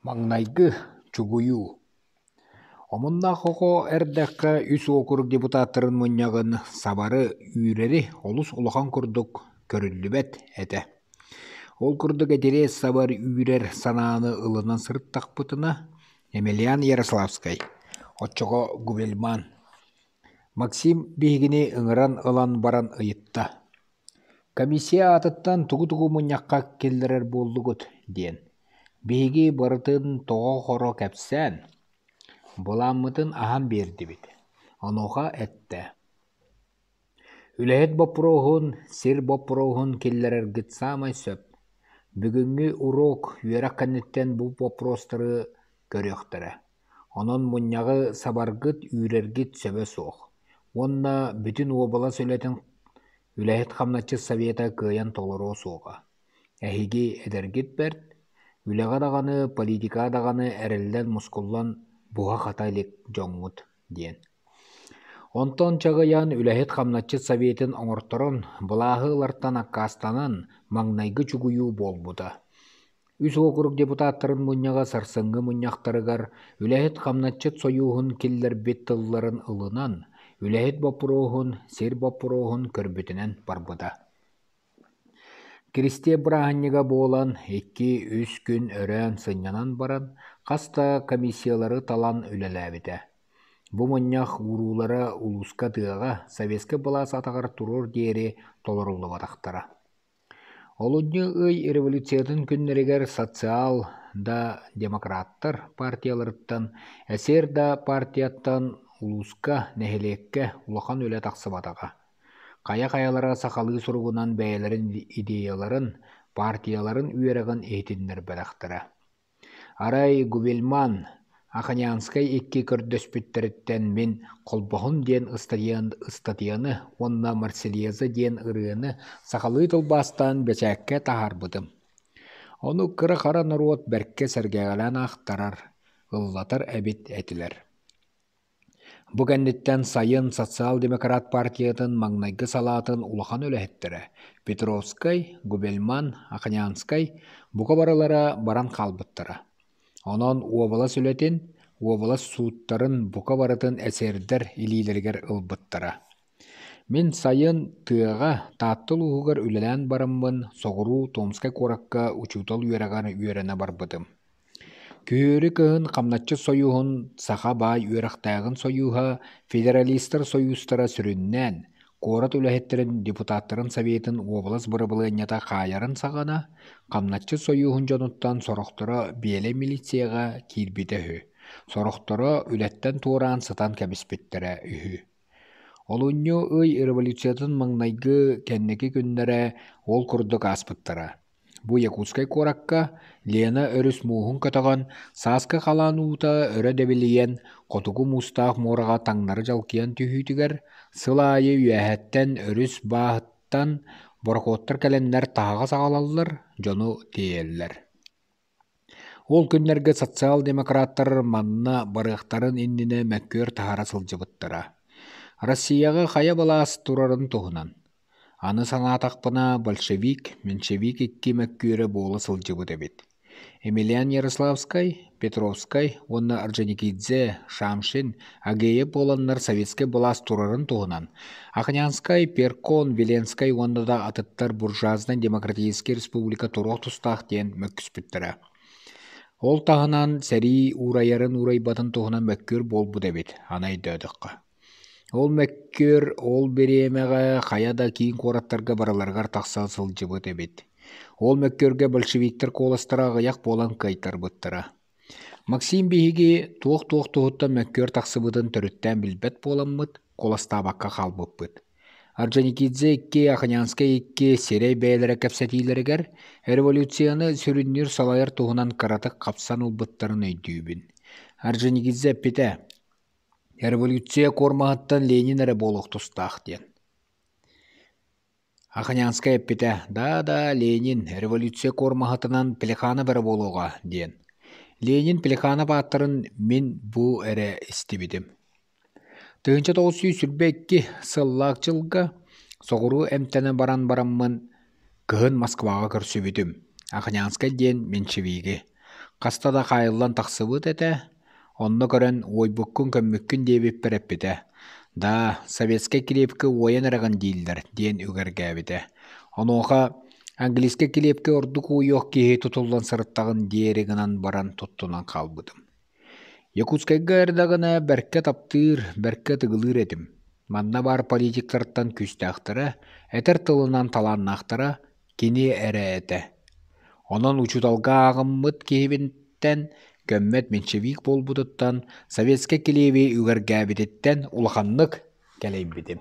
Маҥнайгы чугуйуу Омуннаах оҕо эрдэххэ үс уокурук депутаттарын мунньаҕын сабары, үүрэри олус улахан курдук көрүллүбэт этэ. Ол курдук этириэс сабар үүрэр санааны ылынан сырыттахпытына, Емельян Ярославскай, оччоҕо Губельман, Максим биһигини ыҥыран ылан баран ыйытта: «Комиссия аатыттан тугу-тугу мунньахха киллэрэр буоллугут?» диэн. Биһиги барытын тоҕо-хоро кэпсээн, былааммытын аһан биэрдибит. Онуоха эттэ: «Үлэһит боппуруоһун, сир боппуруоһун киллэрэргит саамай сөп. Бүгүҥҥү уруок үөрэх кэнниттэн бу боппуруостары көрүөхтэрэ. Онон мунньаҕы сабаргыт, үүрэргит сөбө суох. Уонна бүтүн уобалас үлэтин үлэһит хамначчыт совета кыайан толоруо суоҕа. Эһиги эдэргит бэрт, үлэҕэ даҕаны, политикаҕа даҕаны эриллэн-мускуллан буһа-хата илик дьоҥҥут» диэн. Онтон чаҕыйан үлэһит хамначчыт советын оҥорторон, былааһы ылартан аккаастанан, маҥнайгы чугуйуу буолбута. Үс уокурук депутаттарын мунньаҕа сарсыҥҥы мунньахтарыгар үлэһит хамначчыт сойууһун киллэрбит тылларын ылынан, үлэһит боппуруоһун, сир боппуруоһун көрбүтүнэн барбыта. Киристиэ бырааһынньыга буолан, 2-3 күн өрөөн сынньанан баран, хас да комиссиялары талан үлэлээбитэ. Бу мунньах ууруулара улууска тыаҕа советскай былаас атаҕар туруор диэри толоруллубатахтара. Олунньу ый революциятын күннэригэр социал да демократтар партияларыттан, эсер да партияттан улууска, нэһилиэккэ улахан үлэ тахсыбатаҕа. Хайа-хайалара сахалыы суругунан бэйэлэрин идеяларын, партияларын үөрэҕин иһитиннэрбэтэхтэрэ. Арай Губельман, Аханянскай икки көрдөспүттэриттэн мин «Холбоһун» диэн ыстатыйаны уонна «Марсельеза» диэн ырыаны сахалыы тылбаастаан бэчээккэ таһаарбытым. Ону кыра-хара норуот бэркэ сэргээҕэлээн аахтарар, ыллатар эбит этилэр. Бу кэнниттэн сайын социал-демократ партиятын маҥнайгы салаатын улахан үлэһиттэрэ Петровскай, Губельман, Аханянскай бука барылара баран хаалбыттара. Онон уобалас үлэтин, уобалас сууттарын бука барытын эсердэр илиилэригэр ылбыттара. Мин сайын тыаҕа Таатта улууһугар үлэлээн бараммын соҕуруу Томскай куоракка учуутал үөрэҕэр үөрэнэ барбытым. Күһүөрү кыһын Хамначчыт сойууһун Саха баай үөрэхтээҕин сойууһа Федералистар сойуустара сүрүннээн, куорат үлэһиттэрин депутаттарын советын уобалас бырабылыанньата хаайарын саҕана, Хамначчыт сойууһун дьонуттан сорохторо биэлэй милицияҕа киирбитэ үһү, сорохторо үлэттэн туораан сытан кэбиспиттэрэ үһү. Олунньу ый революциятын маҥнайгы кэнники күннэрэ ол курдук ааспыттара. Бу Якутскай куоракка Лена өрүс мууһун көтөҕөн, сааскы халаан уута өрө дэбилийэн, хотугу муустаах муораҕа таҥнары дьалкыйан түһүүтүгэр, сыл аайы үөһэттэн өрүс бааһыттан борокуоттар кэлэннэр таһаҕас аҕалаллар, дьону тиэйэллэр. Ол күннэргэ социал-демократтар манна барыахтарын иннинэ мөккүөр таһаара сылдьыбыттара. Россияҕа хайа былаас турарын туһунан. Аны санаатахпына, большевик, меньшевик икки мөккүөрэ буола сылдьыбыт эбит. Емельян Ярославскай, Петровскай уонна Орджоникидзе, Шамшин, Агеев буоланнар советскай былаас турарын туһунан Ахнянскай, Перкон, Веленскай уонна да атыттар буржуазнай-демократическай республика туруох тустаах диэн мөккүспүттэрэ. Ол таһынан сэрии уурайарын уурайбатын туһунан мөккүөр буолбут эбит, аны өйдөөтөххө. Ол мөккүөр ол бириэмэҕэ хайа да киин куораттарга барыларыгар тахса сылдьыбыт эбит. Ол мөккүөргэ большевиктар куоластара аҕыйах буолан кыайтарбыттара. Максим биһиги туох-туох туһуттан мөккүөр тахсыбытын төрүттээн билбэт буоламмыт, куоластаабакка хаалбыппыт. Орджоникидзе икки, Аханянскай икки сирэй бэйэлэрэ кэпсэтиилэригэр революцияны сүрүннүүр салайар туһунан кыратык хапсан ылбыттарын өйдүүбүн. Орджоникидзе эппитэ: «Революция куормаһыттан Ленин эрэ буолуох тустаах» диэн. Аханянскай эппитэ: «Да-да, Ленин, революция куормаһытынан Плеханов эрэ буолуоҕа» диэн. Ленин Плеханов ааттарын мин бу эрэ истибитим. 1922 сыллаах дьылга соҕуруу эмтэнэ баран бараммын кыһын Москваҕа көрсүбүтүм. Аханянскай диэн меньшевиги. Хаста да хаайыллан тахсыбыт этэ, онно көрөн уойбуккун көммүккүн диэбиппэр эппитэ: «Даа, советскай килиэпкэ уойан эрэҕин дииллэр» диэн үгэргээбитэ. Онуоха английскай килиэпкэ ордук уойуох киһи тутуллан сырыттаҕын диэри гынан баран туттунан хаалбытым. Якутскайга эрдэҕинэ бэркэ таптыыр, бэркэ ытыгылыыр этим. Манна баар политиктартан күүстээхтэрэ, этэр тылынан талааннаахтара кини эрэ этэ. Онон учууталга ааҕыммыт киһибиттэн, көммөт меньшевик буолбутуттан, советскай килиэби үгэргээбититтэн улаханнык кэлэйбитим.